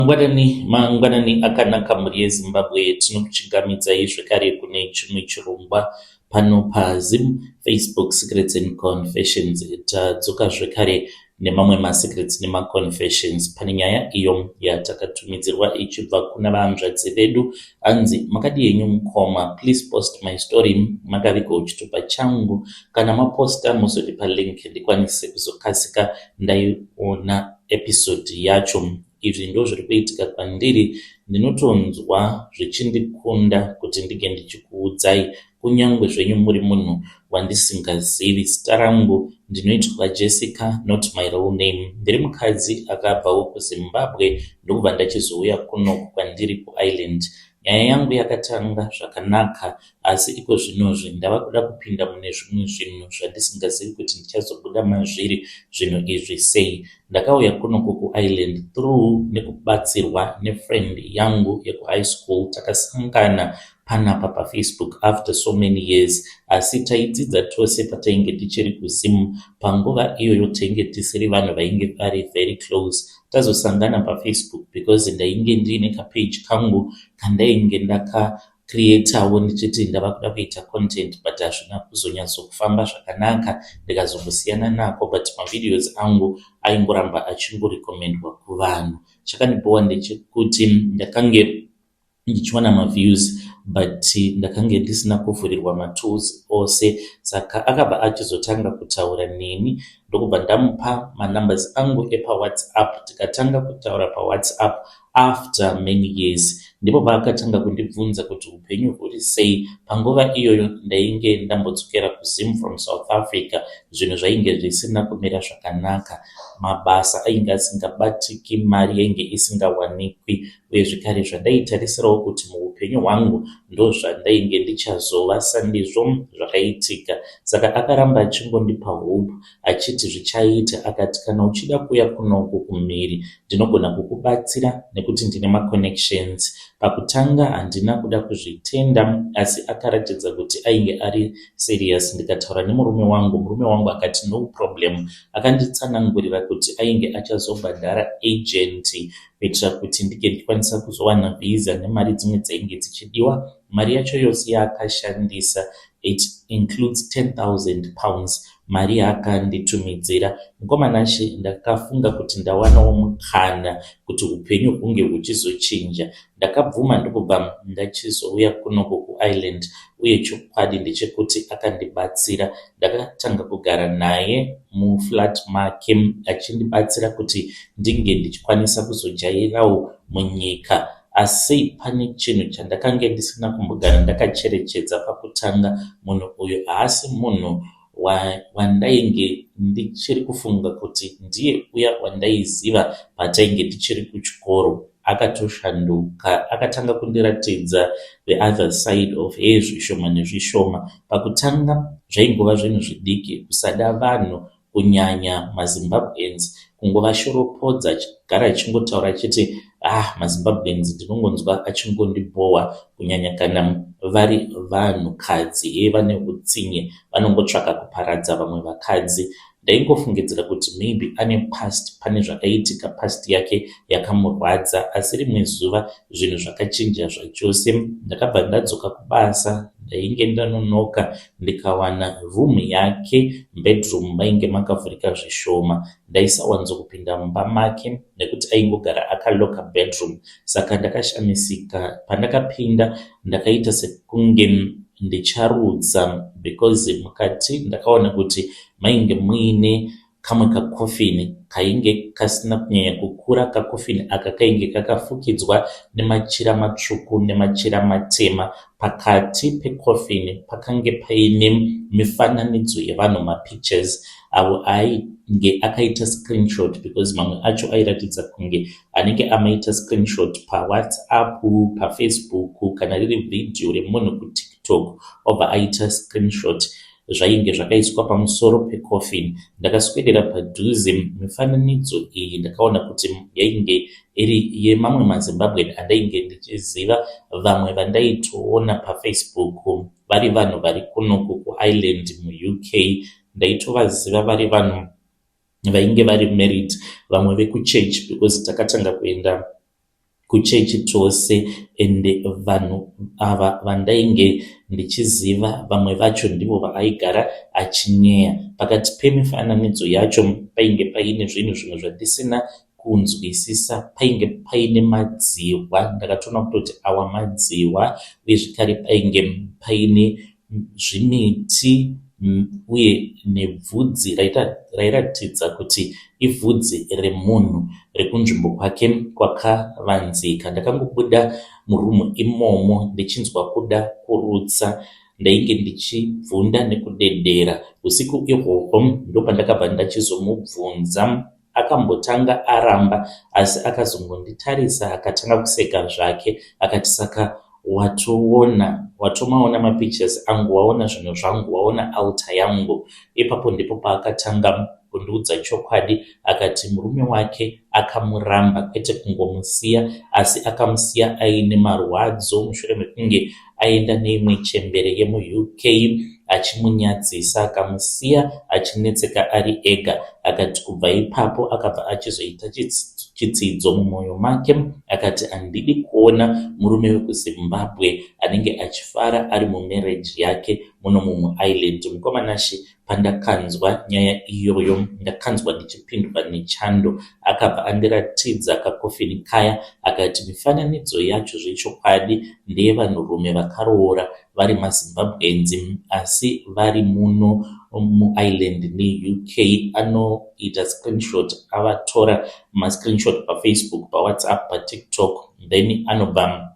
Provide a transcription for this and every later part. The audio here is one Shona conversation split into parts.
Mangwanani, mangwanani akanaka mhuri yeZimbabwe. Tinokuchingamidzai zvekare kune chimwe chirongwa pano paZim Facebook Secrets and Confessions. Tadzoka zvekare nemamwe masecrets nemaconfessions. Pane nyaya iyo yatakatumidzirwa ichibva kuna vahanzvadzi vedu. Hanzi, "Makadii henyu mukoma? Please post my story. Makavigawo chitupa changu. Kana maposta, muzondipa link ndikwanise kuzokasika ndaiona episode yacho. Izvi ndo zviri kuitika kwandiri. Ndinotonzwa zvichindikunda kuti ndinge ndichikuudzai, kunyange zvenyu muri munhu wandisingazivi. Zita rangu ndinoitwa Jessica, not my real name. Ndiri mukadzi akabvawo kuZimbabwe, ndokubva ndachizouya kunoku kwandiri kuIreland. Nyaya yangu yakatanga zvakanaka, asi iko zvinozvi ndava kuda kupinda mune zvimwe zvinhu zvandisingazivi kuti ndichazobuda mazviri zvinhu izvi sei. Ndakauya kunoku kuIreland through nekubatsirwa nefriend yangu yekuhigh school. Takasangana panapa paFacebook after so many years, asi taidzidza tose patainge tichiri kuZimu. Panguva iyoyo tainge tisiri vanhu vainge vari very close. Tazosangana paFacebook because ndainge ndiine kapage kangu kandainge ndakacreatawo ndichiti ndava kuda kuita content, but hazvina kuzonyatsokufamba zvakanaka, ndikazombosiyana nako, but mavideos angu aingoramba achingorecommendwa kuvanhu. Chakandibhowa ndechekuti ndakange ndichiwana maviews, but ndakange ndisina kuvhurirwa matools ose. Saka akabva achizotanga kutaura neni, ndokubva ndamupa manumbers angu epaWhatsApp. Tikatanga kutaura paWhatsApp after many years. Ndipo paakatanga kundibvunza kuti upenyu huri sei. Panguva iyoyo ndainge ndambodzokera kuZim from South Africa. Zvinhu zvainge zvisina kumira zvakanaka, mabasa ainge asingabatiki, mari yainge isingawanikwi, uye zvekare zvandaitarisirawo kuti muupenyu hwangu ndo zvandainge ndichazova, sandizvo zvakaitika. Saka akaramba achingondipa hope achiti zvichaita. Akati, 'Kana uchida kuuya kunoku kumhiri, ndinogona kukubatsira nekuti ndine maconnections.' Pakutanga handina kuda kuzvitenda, asi akaratidza kuti ainge ari serious. Ndikataura nemurume wangu, murume wangu akati no problem. Akanditsanangurira kuti ainge achazobhadhara agent kuitira kuti ndinge ndichikwanisa kuzowana visa nemari dzimwe dzainge dzichidiwa. Mari yacho yose yaakashandisa, it includes £10,000, mari yaakanditumidzira. Mukomana, ndakafunga kuti ndawanawo mukana kuti upenyu hunge huchizochinja. Ndakabvuma, ndokubva ndachizouya kunoku kuIreland. Uye chokwadi ndechekuti akandibatsira. Ndakatanga kugara naye muflat make, achindibatsira kuti ndinge ndichikwanisa kuzojairawo munyika. Asi pane chinhu chandakange ndisina kumbogara ndakacherechedza pakutanga. Munhu uyu haasi munhu wandainge ndichiri kufunga kuti ndiye uya wandaiziva patainge tichiri kuchikoro. Akatoshanduka, akatanga kundiratidza the other side of her zvishoma nezvishoma. Pakutanga zvaingova zvinhu zvidiki, kusada vanhu, kunyanya maZimbabweans, kungovashoropodza, achigara achingotaura achiti, "Ah, maZimbabweans ndinongonzwa achingondibhowa, kunyanya kana vari vanhukadzi. He, vane utsinye, vanongotsvaka kuparadza vamwe vakadzi." Ndaingofungidzira kuti maybe ane past, pane zvakaitika past yake yakamurwadza. Asi rimwe zuva zvinhu zvakachinja zvachose. Ndakabva ndadzoka kubasa, ndainge ndanonoka, ndikawana room yake, bedroom, mainge makavhurika zvishoma. Ndaisawanzokupinda mumba make nekuti aingogara akaloka bedroom. Saka ndakashamisika pandakapinda, ndakaita sekunge ndicharutsa, because mukati ndakaona kuti mainge muine kamwe kakofini kainge kasina kunyanya kukura. Kakofini aka kainge kakafukidzwa nemachira matsvuku nemachira matema. Pakati pekofini pakange paine mifananidzo yevanhu, mapictures avo ainge akaita screenshot, because mamwe acho airatidza kunge anenge amaita screenshot paWhatsApp, paFacebook, kana riri vhidhiyo remunhu kuTikTok, obva aita screenshot. Zvainge zvakaiswa pamusoro pekofini. Ndakaswedera padhuze mifananidzo iyi, ndakaona kuti yainge iri yemamwe maZimbabwean andainge ndichiziva, vamwe vandaitoona paFacebook, vari vanhu vari kunoku kuIreland muUK. Ndaitovaziva, vari vanhu vainge vari married, vamwe vekuchurch, because takatanga kuenda kuchechi tose ende vanhu ava vandainge ndichiziva vamwe vacho ndivo vaaigara achinyeya. Pakati pemifananidzo yacho painge paine zvinhu zvimwe zvandisina kunzwisisa. Painge paine madzihwa, ndakatoona kutoti awa madzihwa uye zvekare painge paine zvimiti uye nebvudzi rairatidza kuti ibvudzi remunhu rekunzvimbo kwake kwakavanzika. Ndakangobuda murumu imomo ndichinzwa kuda kurutsa. Ndainge ndichibvunda nekudedera. Usiku ihwohwo ndopandakabva ndachizomubvunza. Akambotanga aramba asi akazongonditarisa akatanga kuseka zvake akati saka watoona watomaona mapictures angu waona zvinhu zvangu waona altar yangu. Ipapo ndipo paakatanga kundiudza chokwadi akati murume wake akamuramba kwete kungomusiya asi akamusiya aine marwadzo mushure mekunge aenda neimwe chembere yemuUK achimunyadzisa akamusiya achinetseka ari ega. Akati kubva ipapo akabva achizoita chitsidzo mumwoyo make akati handidi kuona murume wekuZimbabwe anenge achifara ari mumarriage yake muno muIreland. Mukoma Nashe Pandakanzwa nyaya iyoyo ndakanzwa ndichipindwa nechando. Akabva andiratidza kakofini kaya akati mifananidzo yacho zvechokwadi ndeyevanhurume vakaroora vari maZimbabweans asi vari muno muIreland neUK. Anoita screenshot avatora mascreenshot paFacebook, paWhatsApp, paTikTok then anobva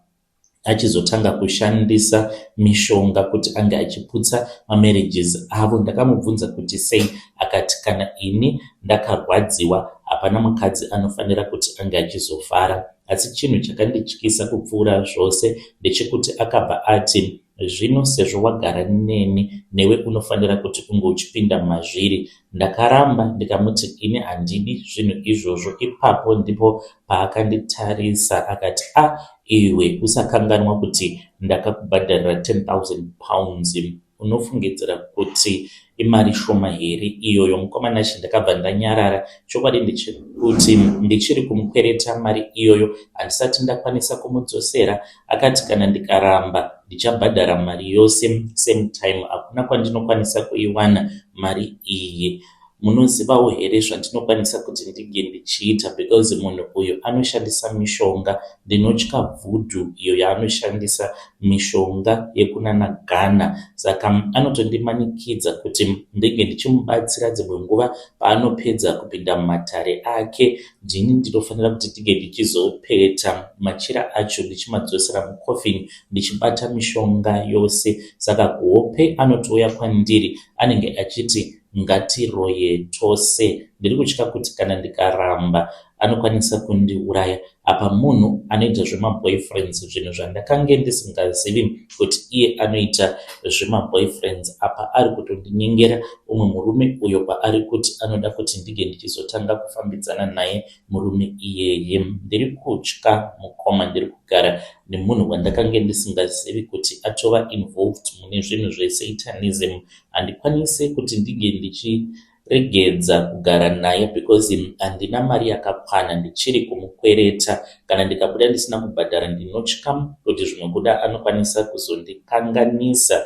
achizotanga kushandisa mishonga kuti ange achiputsa mamarriages avo. Ndakamubvunza kuti sei akati kana ini ndakarwadziwa hapana mukadzi anofanira kuti ange achizofara. Asi chinhu chakandityisa kupfuura zvose ndechekuti akabva ati zvino sezvo wagara neni newe unofanira kuti unge uchipinda mazviri. Ndakaramba ndikamuti ini handidi zvinhu izvozvo. Ipapo ndipo paakanditarisa akati ah iwe usakanganwa kuti ndakakubhadharira 10,000 pounds unofungidzira kuti imari shoma here iyoyo. Mukoma Nashe ndakabva ndanyarara. Chokwadi ndechekuti ndichiri kumukwereta mari iyoyo handisati ndakwanisa kumudzosera. Akati kana ndikaramba ndichabhadhara mari yose same time hakuna kwandinokwanisa kuiwana mari iyi. Munozivawo here zvandinokwanisa kuti ndinge ndichiita because munhu uyu anoshandisa mishonga. Ndinotya voodoo iyo yaanoshandisa mishonga yekunana Ghana. Saka anotondimanikidza kuti ndinge ndichimubatsira dzimwe nguva paanopedza kupinda mumatare ake. Ndini ndinofanira kuti ndinge ndichizopeta machira acho ndichimadzosera mucoffin ndichibata mishonga yose. Saka kuhope anotouya kwandiri anenge achiti ngatiroye tose. Ndiri kutya kuti kana ndikaramba anokwanisa kundiuraya. Apa munhu anoita zvemaboyfriends zvinhu zvandakange ndisingazivi kuti iye anoita zvemaboyfriends. Apa ari kutondinyengera umwe murume uyo kwaari kuti anoda kuti ndinge ndichizotanga kufambidzana naye murume iyeye. Ndiri kutya mukoma, ndiri kugara nemunhu wandakange ndisingazivi kuti atova involved mune zvinhu zvesatanism. Handikwanise kuti ndinge ndichiregedza kugara naye because handina mari yakakwana, ndichiri kumukwereta. Kana ndikabuda ndisina kubhadhara ndinotya kuti zvimwe kuda anokwanisa kuzondikanganisa.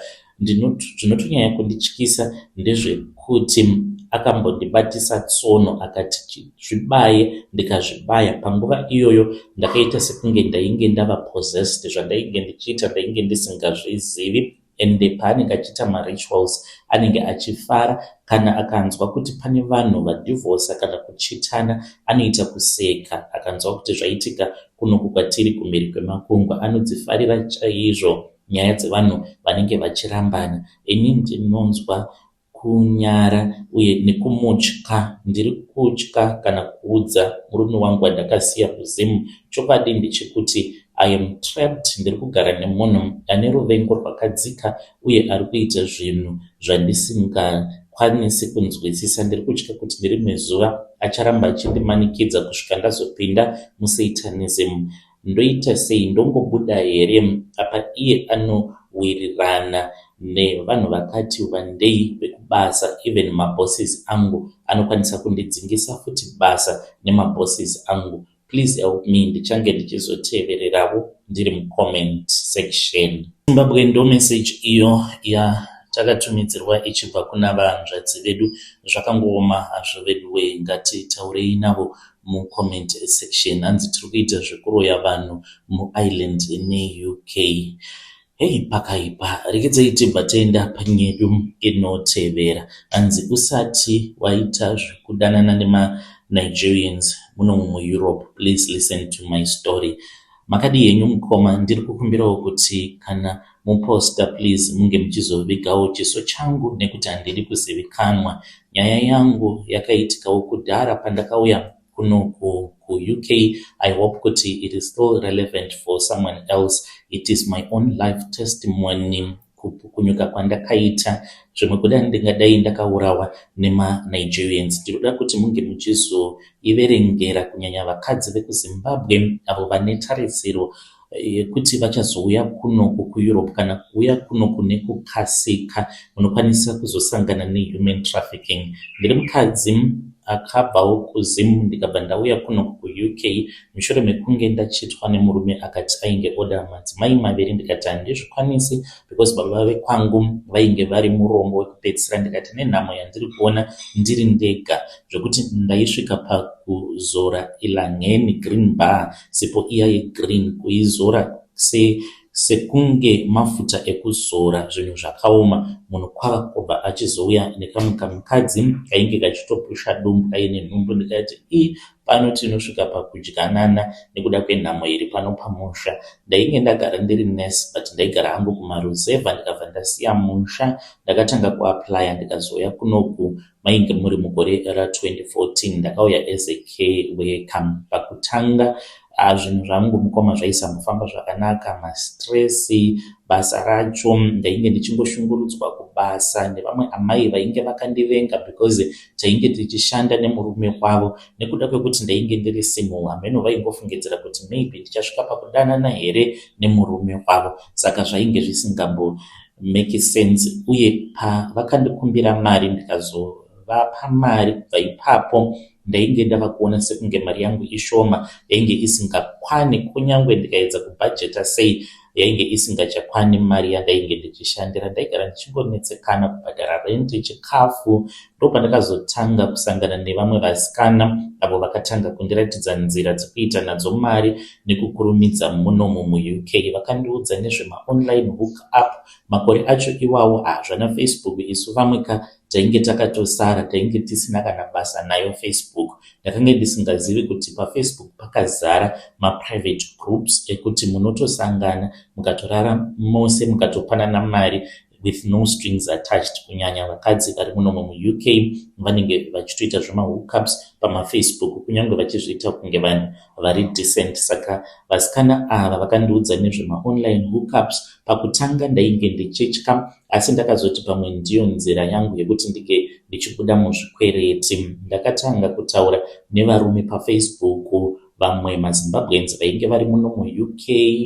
Zvinotonyanya kundityisa ndezvekuti akambondibatisa tsono akati zvibaye ndikazvibaya. Panguva iyoyo ndakaita sekunge ndainge ndava possessed. Zvandainge ndichiita ndainge ndisingazvizivi ende paanenge achiita marituals anenge achifara. Kana akanzwa kuti pane vanhu vadhivhosa kana kuchitana anoita kuseka. Akanzwa kuti zvaitika kunoku kwatiri kumhiri kwemakungwa anodzifarira chaizvo nyaya dzevanhu vanenge vachirambana. Ini ndinonzwa kunyara uye nekumutya. Ndiri kutya kana kuudza murume wangu wandakasiya kuZim. Chokwadi ndechekuti I am trapped. Ndiri kugara nemunhu ane ruvengo rwakadzika uye ari kuita zvinhu zvandisingakwanisi kunzwisisa. Ndiri kutya kuti nerimwe zuva acharamba achindimanikidza kusvika ndazopinda musatanism. Ndoita sei? Ndongobuda here? Apa iye anowirirana nevanhu vakati wandei vekubasa even mabosses angu anokwanisa kundidzingisa futi basa nemabosses angu. Please help me, ndichange ndichizotevererawo ndiri mucomment section. Zimbabwe, ndo message iyo yatakatumidzirwa ichibva kuna vahanzvadzi vedu. Zvakangooma hazvo veduwe, ngatitaurei navo mucomment section. Hanzi tiri kuita zvekuroya vanhu muIreland neUK. Hei, pakaipa. Rekedzai tibva taenda panyedu inotevera. Hanzi usati waita zvekudanana nemaNigerians muno muEurope, please listen to my story. Makadi henyu mukoma? Ndiri kukumbirawo kuti kana muposta, please munge muchizovigawo chiso changu nekuti handidi kuzivikanwa. Nyaya yangu yakaitikawo kudhara pandakauya kuno kuUK. I hope kuti it is still relevant for someone else. It is my own life testimony, kupukunyuka kwandakaita. Zvimwe kuda ndingadai ndakaurawa nemaNigerians. Ndinoda kuti munge muchizoiverengera kunyanya vakadzi vekuZimbabwe avo vane tarisiro yekuti vachazouya kunoku kuEurope kana kuuya kunoku nekukasika, munokwanisa kuzosangana nehuman trafficking. Ndiri mukadzi akabvawo kuZim, ndikabva ndauya kunoku kuUK mushure mekunge ndachitwa nemurume akati ainge oda madzimai maviri. Ndikati handizvikwanisi because baba vekwangu vainge vari murombo wekupedzisira. Ndikati nenhamo yandiri kuona ndiri ndega, zvekuti ndaisvika pakuzora Elangeni Green Bar, sipo iya yegreen, kuizora sekunge mafuta ekuzora zvinhu zvakaoma. Munhu kwava kubva achizouya nekamwe kamukadzi kainge kachitopusha dumbu, kaine nhumbu. Ndikati i pano tinosvika pakudyanana nekuda kwenhamo iri pano pamusha. Ndainge ndagara ndiri nurse, but ndaigara hangu kumaruzevha. Ndikabva ndasiya musha, ndakatanga kuapplya, ndikazouya kunoku. Mainge muri mugore ra2014. Ndakauya as a care worker. Pakutanga zvinhu zvangu mukoma zvaisambofamba zvakanaka, mastress, basa racho, ndainge ndichingoshungurudzwa kubasa nevamwe amai vainge vakandivenga because tainge tichishanda nemurume wavo. Nekuda kwekuti ndainge ndiri single, hameno vaingofungidzira kuti maybe ndichasvika pakudanana here nemurume wavo, saka zvainge zvisingambo make sense. Uye pavakandikumbira mari, ndikazovapa mari, kubva ipapo ndainge ndava kuona sekunge mari yangu ishoma, yainge isingakwani. Kunyange ndikaedza kubhajeta sei, yainge isingachakwani mari yandainge ndichishandira. Ndaigara ndichingonetsekana kubhadhara rent, chikafu. Ndopandakazotanga kusangana nevamwe vasikana avo vakatanga kundiratidza nzira dzekuita nadzo mari nekukurumidza munomu muUK. Vakandiudza nezvemaonline hook up. Makore acho iwawo hazvana Facebook, isu vamwe ka tainge takatosara, tainge tisina kana basa nayo Facebook. Ndakange ndisingazivi kuti paFacebook pakazara maprivate groups ekuti munotosangana, mukatorara mose, mukatopanana mari with no strings attached. Kunyanya vakadzi vari munomo muUK vanenge vachitoita zvemahookups pamaFacebook, kunyange vachizviita kunge vanhu vari decent. Saka vasikana ava vakandiudza nezvemaonline hookups. Pakutanga ndainge ndichitya, asi ndakazoti pamwe ndiyo nzira yangu yekuti ndinge ndichibuda muzvikwereti. Ndakatanga kutaura nevarume paFacebook, vamwe maZimbabweans vainge vari muno muUK,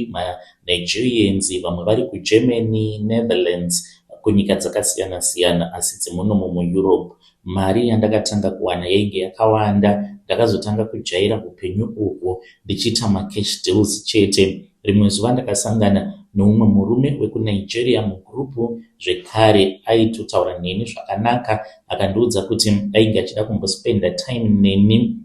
maNigerians, vamwe vari kuGermany, Netherlands, kunyika dzakasiyana-siyana asi dzemunomo muEurope. Mari yandakatanga kuwana yainge yakawanda. Ndakazotanga kujaira upenyu uhwu ndichiita macash deals chete. Rimwe zuva ndakasangana neumwe murume wekuNigeria mugurupu zvekare. Aitotaura neni zvakanaka, akandiudza kuti ainge achida kumbospenda time neni,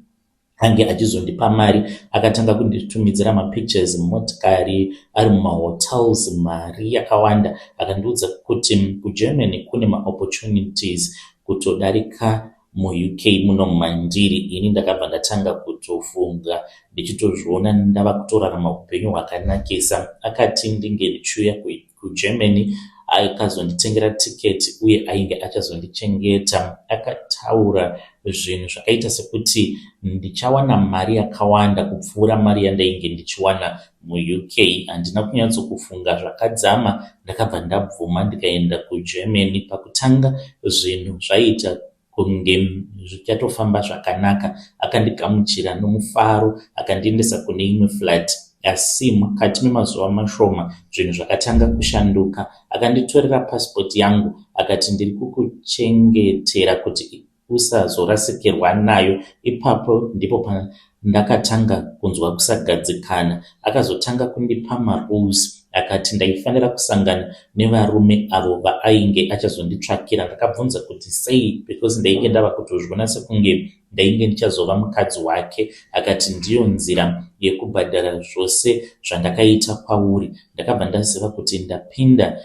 ange achizondipa mari. Akatanga kunditumidzira mapictures, motikari, ari mumahotels, mari yakawanda. Akandiudza kuti kuGermany kune maopportunities kutodarika muUK muno mandiri ini. Ndakabva ndatanga kutofunga ndichitozviona ndava kutorarama upenyu hwakanakisa. Akati ndinge ndichiuya kuGermany, akazonditengera tiketi uye ainge achazondichengeta. Akataura zvinhu zvakaita sekuti ndichawana mari yakawanda kupfuura mari yandainge ndichiwana muUK. Handina kunyatsokufunga zvakadzama, ndakabva ndabvuma, ndikaenda kuGermany. Pakutanga zvinhu zvaiita kunge zvichatofamba zvakanaka. Akandigamuchira nomufaro, akandiendesa kune imwe flat, asi mukati memazuva mashoma zvinhu zvakatanga kushanduka. Akanditorera pasipoti yangu, akati ndiri kukuchengetera kuti usazorasikirwa nayo. Ipapo ndipo pandakatanga kunzwa kusagadzikana. Akazotanga kundipa marules akati ndaifanira kusangana nevarume avo vaainge achazonditsvakira. Ndakabvunza kuti sei because ndainge ndava kutozviona sekunge ndainge ndichazova mukadzi wake. Akati ndiyo nzira yekubhadhara zvose zvandakaita kwauri. Ndakabva ndaziva kuti ndapinda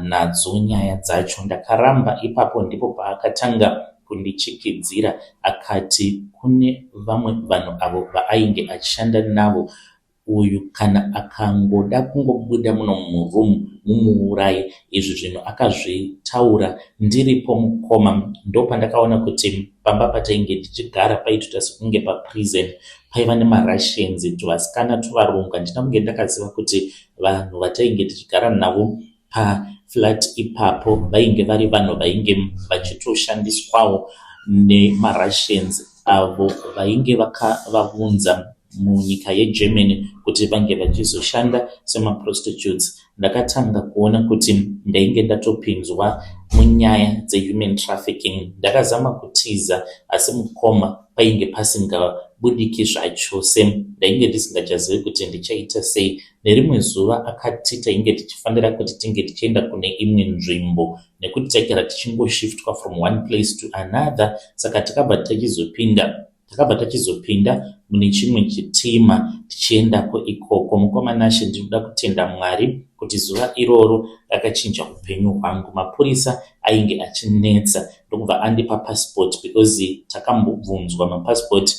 nadzo nyaya dzacho. Ndakaramba. Ipapo ndipo paakatanga kundichikidzira akati kune vamwe vanhu avo vaainge achishanda navo, uyu kana akangoda kungobuda muno muroom mumuuraye. Izvi zvinhu akazvitaura ndiripo mukoma. Ndopandakaona kuti pamba patainge tichigara paitoita sekunge paprison. Paiva nemaRussians, tuvasikana tuvarungu. Handina kunge ndakaziva kuti vanhu vatainge tichigara navo paflat ipapo vainge vari vanhu vainge vachitoshandiswawo nemaRussians avo vainge vakavaunza munyika yeGermany kuti vange vachizoshanda semaprostitutes. Ndakatanga kuona kuti ndainge ndatopinzwa munyaya dzehuman trafficking. Ndakazama kutiza asi mukoma painge pasingabudiki zvachose. Ndainge ndisingachazivi kuti ndichaita sei. Nerimwe zuva akati tainge tichifanira kuti tinge tichienda kune imwe nzvimbo nekuti taigara tichingoshiftwa from one place to another. Saka takabva tachizopinda mune chimwe chitima tichiendako ikoko. Mukoma Nashe, ndinoda kutenda Mwari kuti zuva iroro rakachinja upenyu hwangu. Mapurisa ainge achinetsa ndokubva andipa passport because takambobvunzwa mapassport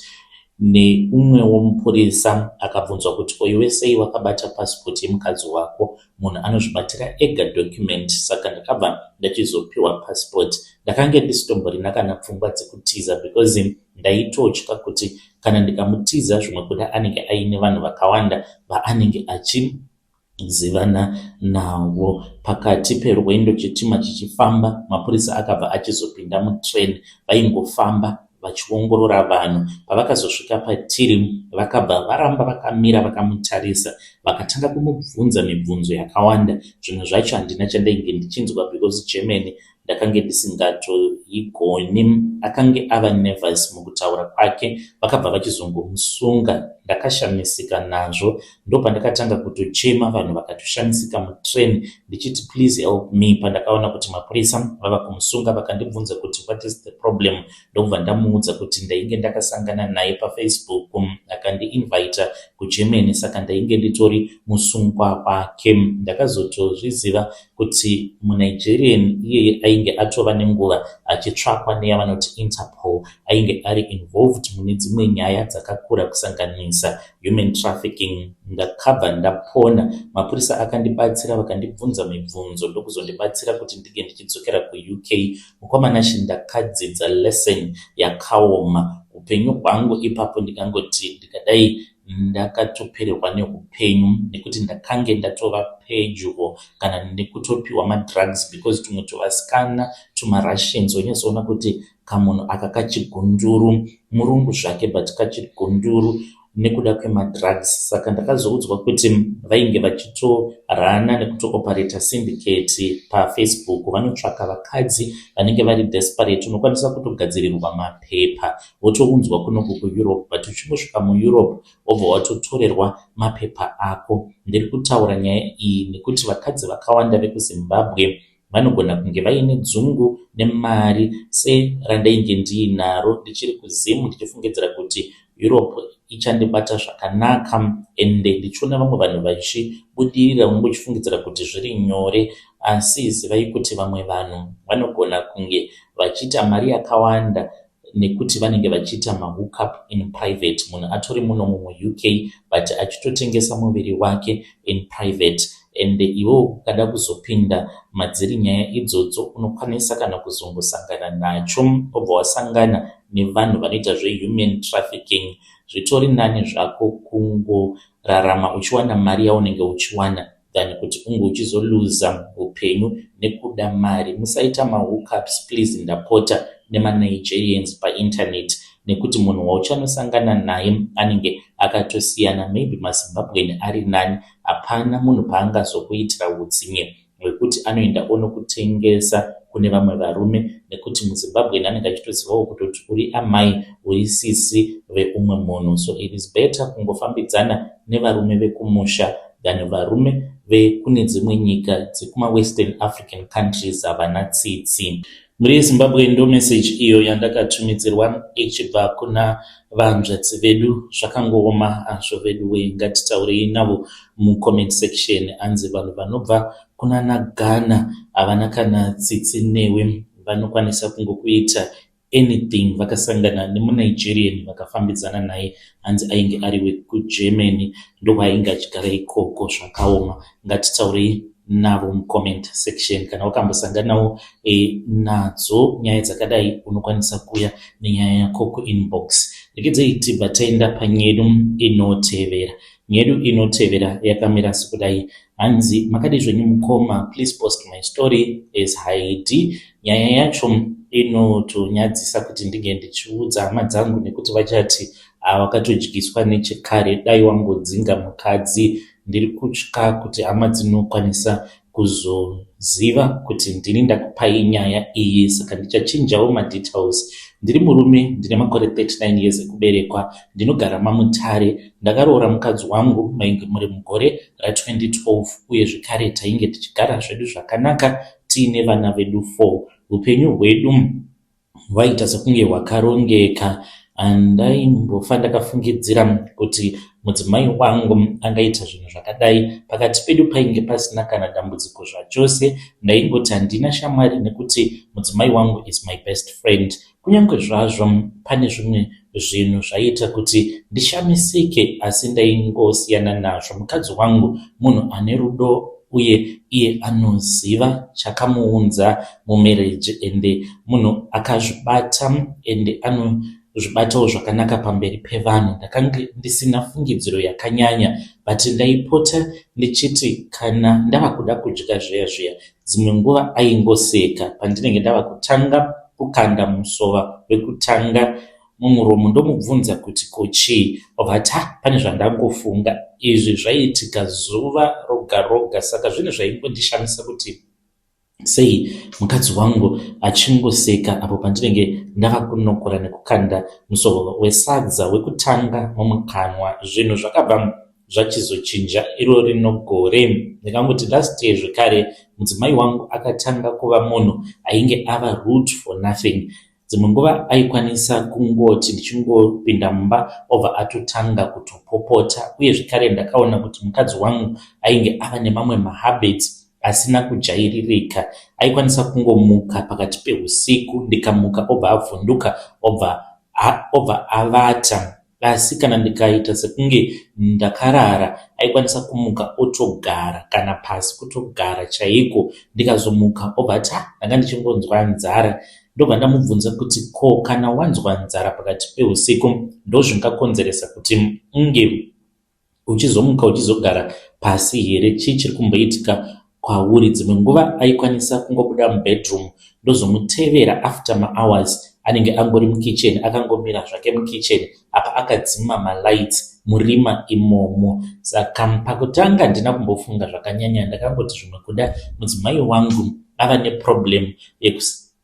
neumwewo mupurisa. Akabvunzwa kuti, "Ko iwe, sei wakabata passport yemukadzi wako? Munhu anozvibatira ega document." Saka ndakabva ndachizopiwa passport. Ndakange ndisitomborina kana pfungwa dzekutiza because ndaitotya kuti kana ndikamutiza zvimwe kuda anenge aine vanhu vakawanda vaanenge achizivana navo. Pakati perwendo chitima chichifamba, mapurisa akabva achizopinda mutrain. Vaingofamba vachiongorora vanhu. Pavakazosvika patiri, vakabva varamba vakamira vakamutarisa, vakatanga kumubvunza mibvunzo yakawanda. Zvimwe zvacho handina chandainge ndichinzwa because Germany ndakange ndisingatoigoni. Akange ava nervous mukutaura kwake. Vakabva vachizongomusunga. Ndakashamisika nazvo. Ndopandakatanga kutochema, vanhu vakatoshamisika mutrain, ndichiti, "Please help me." Pandakaona kuti mapurisa vava kumusunga, vakandibvunza kuti, "What is the problem?" Ndokubva ndamuudza kuti ndainge ndakasangana naye paFacebook, akandiinvita kuGermany, saka ndainge nditori musungwa wake. Ndakazotozviziva kuti muNigerian iyeye ainge atova nenguva achitsvakwa neyavanoti Interpol. Ainge ari involved mune dzimwe nyaya dzakakura, kusanganisa human trafficking. Ndakabva ndapona. Mapurisa akandibatsira, vakandibvunza mibvunzo, ndokuzondibatsira kuti ndinge ndichidzokera kuUK. Mukoma Nashe, ndakadzidza lesson yakaoma upenyu hwangu ipapo. Ndikangoti ndikadai ndakatopererwa neupenyu nekuti ndakange ndatova pedyo kana nekutopiwa madrugs, because tumwe tuvasikana tumaRussians wonyatsoona kuti kamunhu aka kachigunduru, murungu zvake but kachigunduru nekuda kwemadrugs. Saka ndakazoudzwa kuti vainge vachitorana nekutooperata syndicate paFacebook. Vanotsvaka vakadzi vanenge vari desperate. Unokwanisa kutogadzirirwa mapepa wotounzwa kunoku kuEurope, but uchingosvika muEurope wobva watotorerwa mapepa ako. Ndiri kutaura nyaya iyi nekuti vakadzi vakawanda vekuZimbabwe vanogona kunge vaine dzungu nemari serandainge ndiinaro ndichiri kuZimu, ndichifungidzira kuti Europe ichandibata zvakanaka, ende ndichiona vamwe vanhu vachibudirira, unenge uchifungidzira kuti zviri nyore. Asi zivai kuti vamwe vanhu vanogona kunge vachiita mari yakawanda nekuti vanenge vachiita mahookup in private. Munhu atori muno muUK but achitotengesa muviri wake in private, ende iwewo ukada kuzopinda madziri nyaya idzodzo, unokwanisa kana kuzongosangana nacho, wobva wasangana nevanhu vanoita zvehuman trafficking. Zvitori nani zvako kungorarama uchiwana mari yaunenge uchiwana than kuti unge uchizoluza upenyu nekuda mari. Musaita mahookups please, ndapota, nemaNigerians painternet, nekuti munhu wauchanosangana naye anenge akatosiyana. Maybe maZimbabwean ari nani. Hapana munhu paangazokuitira utsinye hwekuti anoenda onokutengesa. kune vamwe varume nekuti muZimbabwean anenge achitozivawo kutoti uri amai, uri sisi veumwe munhu. So it is better kungofambidzana nevarume vekumusha than varume vekune dzimwe nyika dzekumawestern African countries havana tsitsi. Mhuri yeZimbabwe, ndo message iyo yandakatumidzirwa ichibva kuna vanzvadzi vedu. Zvakangooma hazvo vedu wee. Ngatitaurei navo mucomment section. Hanzi vanhu vanobva kunana Ghana havana kana tsitsi newe, vanokwanisa kungokuita anything. Vakasangana nemuNigerian vakafambidzana naye, hanzi ainge ari wekuGermany, ndokwaainge achigara ikoko. Zvakaoma. Ngatitaurei navo mucomment section. Kana wakambosanganawo nadzo nyaya dzakadai, unokwanisa kuuya nenyaya yako kuinbox. Regedzei tibva taenda panyedu inotevera. Nyedu inotevera yakamira sekudai. Hanzi, "Makadi zvenyu mukoma? Please post my story as Haidi. Nyaya yacho inotonyadzisa kuti ndinge ndichiudza hama dzangu nekuti vachati wakatodyiswa nechekare, dai wangodzinga mukadzi. Ndiri kutya kuti hama dzinokwanisa kuzoziva kuti ndini ndakupai nyaya iyi, saka ndichachinjawo madetails. Ndiri murume, ndine makore 39 years ekuberekwa, ndinogara maMutare. Ndakaroora mukadzi wangu mainge muri mugore ra2012 uye zvekare tainge tichigara zvedu zvakanaka tiine vana vedu 4. Upenyu hwedu hwaita sekunge hwakarongeka. Handaimbofa ndakafungidzira kuti mudzimai wangu angaita zvinhu zvakadai. Pakati pedu painge pasina kana dambudziko zvachose. Ndaingoti handina shamwari nekuti mudzimai wangu is my best friend. Kunyange zvazvo pane zvimwe zvinhu zvaiita kuti ndishamisike, asi ndaingosiyana nazvo. Mukadzi wangu munhu ane rudo uye iye anoziva chakamuunza mumarriage, ende munhu akazvibata, ende anozvibatawo zvakanaka pamberi pevanhu. Ndakanga ndisina fungidziro yakanyanya, but ndaipota ndichiti kana ndava kuda kudya zviya zviya, dzimwe nguva aingoseka pandinenge ndava kutanga kukanda musova wekutanga mumuromo. Ndomubvunza kuti ko chii, obva ati, 'Ha, pane zvandangofunga.' Izvi zvaiitika zuva roga roga, saka zvinhu zvaingondishamisa kuti sei mukadzi wangu achingoseka apo pandinenge ndava kunokora nekukanda musoro wesadza wekutanga mumukanwa. Zvinhu zvakabva zvachizochinja iro rino gore, ndingangoti last year zvekare, mudzimai wangu akatanga kuva munhu ainge ava rude for nothing. Dzimwe nguva aikwanisa kungoti ndichingopinda mumba obva atotanga kutopopota. Uye zvekare ndakaona kuti mukadzi wangu ainge ava nemamwe mahabits asina kujairirika. Aikwanisa kungomuka pakati peusiku, ndikamuka obva avhunduka, obva avata, asi kana ndikaita sekunge ndakarara, aikwanisa kumuka otogara kana pasi, kutogara chaiko. Ndikazomuka obva ati, 'Ha, ndanga ndichingonzwa nzara.' Ndobva ndamubvunza kuti ko kana wanzwa nzara pakati peusiku, ndozvingakonzeresa kuti unge uchizomuka uchizogara pasi here? Chii chiri kumboitika kwauri?" Dzimwe nguva aikwanisa kungobuda mubedroom, ndozomutevera after mahours, anenge angori mukitchen, akangomira zvake mukitchen apa akadzima malights murima imomo. Saka pakutanga handina kumbofunga zvakanyanya, ndakangoti zvimwe kuda mudzimai wangu ava neproblem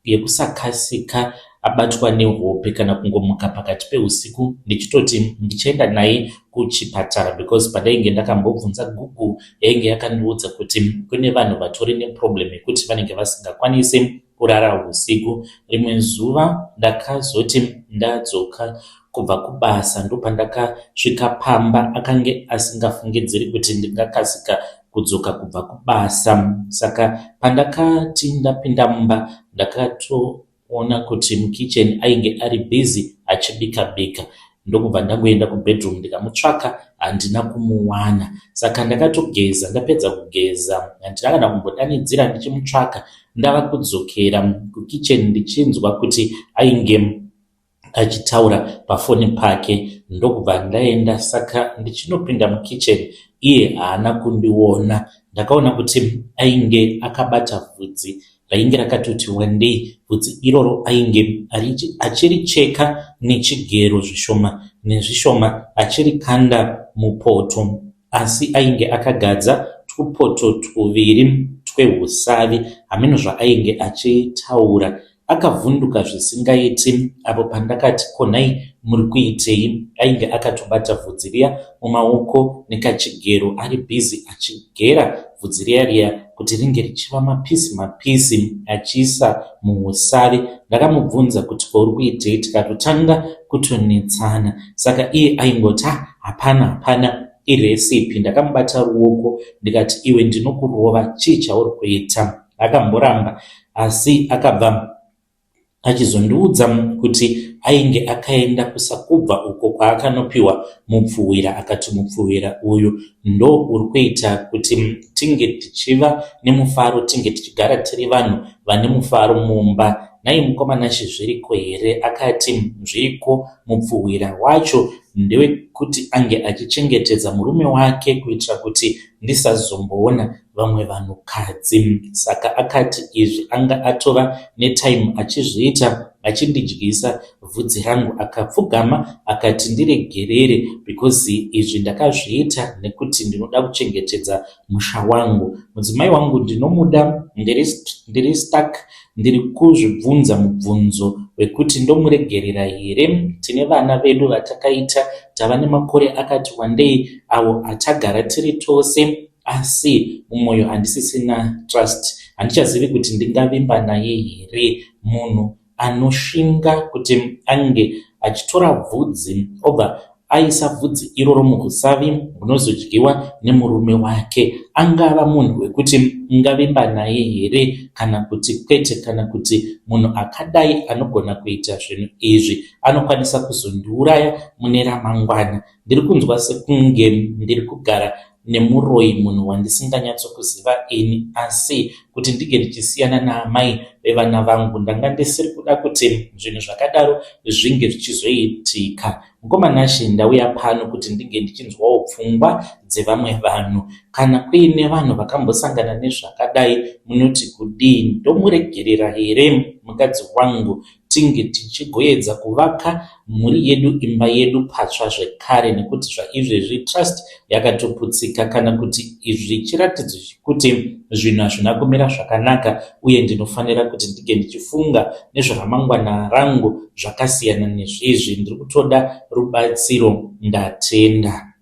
yekusakasika abatwa nehope kana kungomuka pakati peusiku, ndichitoti ndichienda naye kuchipatara, because pandainge ndakambobvunza Google yainge yakandiudza kuti kune vanhu vatori neproblem yekuti vanenge vasingakwanisi kurara usiku. Rimwe zuva ndakazoti ndadzoka kubva kubasa, ndopandakasvika pamba akange asingafungidziri kuti ndingakasika kudzoka kubva kubasa. Saka pandakati ndapinda mumba, ndakatoona kuti mukitchen ainge ari busy achibika bika, ndokubva ndangoenda kubedroom ndikamutsvaka, handina kumuwana. Saka ndakatogeza, ndapedza kugeza handina kana kumbodanidzira ndichimutsvaka. Ndava kudzokera kukitchen, ndichinzwa kuti ainge achitaura pafoni pake, ndokubva ndaenda. Saka ndichinopinda mukitchen, iye haana kundiona. Ndakaona kuti ainge akabata bvudzi rainge rakatoti wandei. Bvudzi iroro ainge achiricheka nechigero zvishoma nezvishoma, achirikanda mupoto, asi ainge akagadza twupoto twuviri. tweusavi hameno zvaainge achitaura. Akavhunduka zvisingaiti apo pandakati ko nhai muri kuitei? Ainge akatobata vhudzi riya mumaoko nekachigero ari busy achigera vhudzi riya riya kuti ringe richiva mapisi mapisi achiisa muusavi. Ndakamubvunza kuti ko uri kuitei tikatotanga kutonetsana saka iye aingoti ah hapana hapana irecipe. Ndakamubata ruoko ndikati iwe ndinokurova chii chauri kuita? Akamboramba asi akabva achizondiudza kuti ainge akaenda kuSakubva uko kwaakanopiwa mupfuhwira akati mupfuhwira uyu ndo uri kuita kuti tinge tichiva nemufaro tinge tichigara tiri vanhu vane mufaro mumba. Nhai mukoma Nashe zviriko here? Akati zviriko mupfuhwira wacho ndewekuti ange achichengetedza murume wake kuitira kuti ndisazomboona vamwe vanhukadzi. Saka akati izvi anga atova netime achizviita achindidyisa vhudzi rangu. Akapfugama akati ndiregerere because izvi ndakazviita nekuti ndinoda kuchengetedza musha wangu. Mudzimai wangu ndinomuda ndiri stuck ndiri kuzvibvunza mubvunzo wekuti ndomuregerera here. Tine vana vedu vatakaita tava nemakore akati wandei avo atagara tiri tose asi mumwoyo handisisina trust handichazivi kuti ndingavimba naye here munhu anoshinga kuti ange achitora bvudzi obva aisa bvudzi iroro muhusavi hunozodyiwa nemurume wake angava munhu wekuti ungavimba naye here kana kuti kwete kana kuti munhu akadai anogona kuita zvinhu izvi anokwanisa kuzondiuraya mune ramangwana ndiri kunzwa sekunge ndiri kugara nemuroyi munhu wandisinganyatsokuziva ini asi kuti ndinge ndichisiyana naamai vevana vangu ndanga ndisiri kuda kuti zvinhu zvakadaro zvinge zvichizoitika. Mukoma Nashe ndauya pano kuti ndinge ndichinzwawo pfungwa dzevamwe vanhu. Kana kuine vanhu vakambosangana nezvakadai munoti kudii? Ndomuregerera here mukadzi wangu tinge tichigoedza kuvaka mhuri yedu imba yedu patsva zvekare nekuti zvaizvezvi trust yakatoputsika kana kuti izvi chiratidzo chekuti zvinhu hazvina kumira zvakanaka uye ndinofanira kuti ndinge ndichifunga nezveramangwana rangu zvakasiyana nezvizvi ndiri kutoda rubatsiro ndatenda.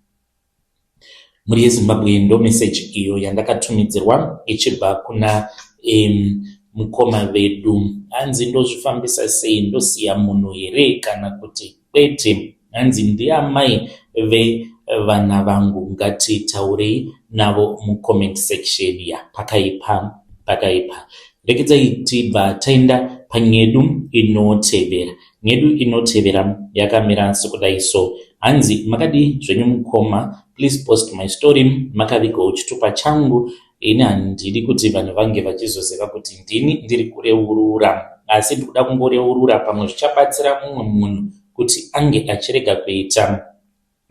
Mhuri yeZimbabwe ndo message iyo yandakatumidzirwa ichibva kuna mukoma vedu. Hanzi ndozvifambisa sei ndosiya munhu here kana kuti kwete? Hanzi ndiamai vevana vangu ngatitaurei navo mucomment section ya pakaipa pakaipa. Regedzai tibva taenda panyedu inotevera. Nyedu inotevera yakamira sekudai so. Hanzi makadii zvenyu mukoma please post my story makavigawo chitupa changu ini handidi kuti vanhu vange vachizoziva kuti ndini ndiri kureurura asi ndikuda kungoreurura pamwe zvichabatsira mumwe munhu kuti ange achirega kuita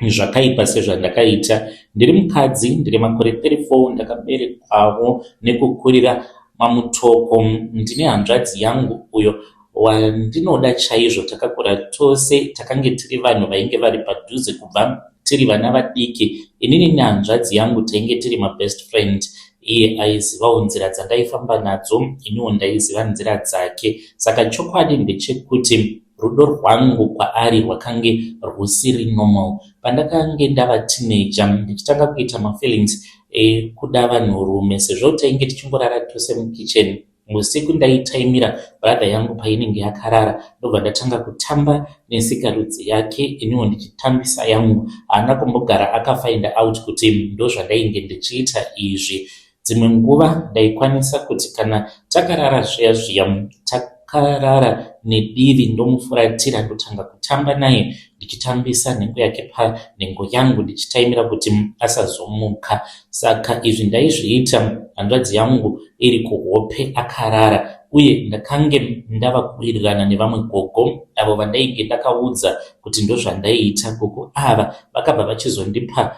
zvakaipa sezvandakaita. Ndiri mukadzi ndine makore 34 ndakaberekwawo nekukurira maMutoko. Ndine hanzvadzi yangu uyo wandinoda chaizvo. Takakura tose takange tiri vanhu vainge vari padhuze kubva tiri vana vadiki. Inini nehanzvadzi yangu tainge tiri mabest friend. Iye aizivawo nzira dzandaifamba nadzo iniwo ndaiziva nzira dzake. Saka chokwadi ndechekuti rudo rwangu kwaari rwakange rwusiri normal. Pandakange ndava teenager ndichitanga kuita mafeelings ekuda vanhurume sezvo tainge tichingorara tose mukitchen. Usiku ndaitaimira brother yangu painenge yakarara ndobva ndatanga kutamba nesikarudzi yake iniwo ndichitambisa yangu. Haana kumbogara akafind out kuti ndozvandainge ndichiita izvi. Dzimwe nguva ndaikwanisa kuti kana takarara zviya zviya takarara nedivi ndomufuratira ndotanga kutamba naye ndichitambisa nhengo yake panhengo yangu ndichitaimira kuti asazomuka. Saka izvi ndaizviita hanzvadzi yangu iri kuhope akarara uye ndakange ndava kuwirirana nevamwe gogo avo vandainge ndakaudza kuti ndozvandaiita. Gogo ava vakabva vachizondipa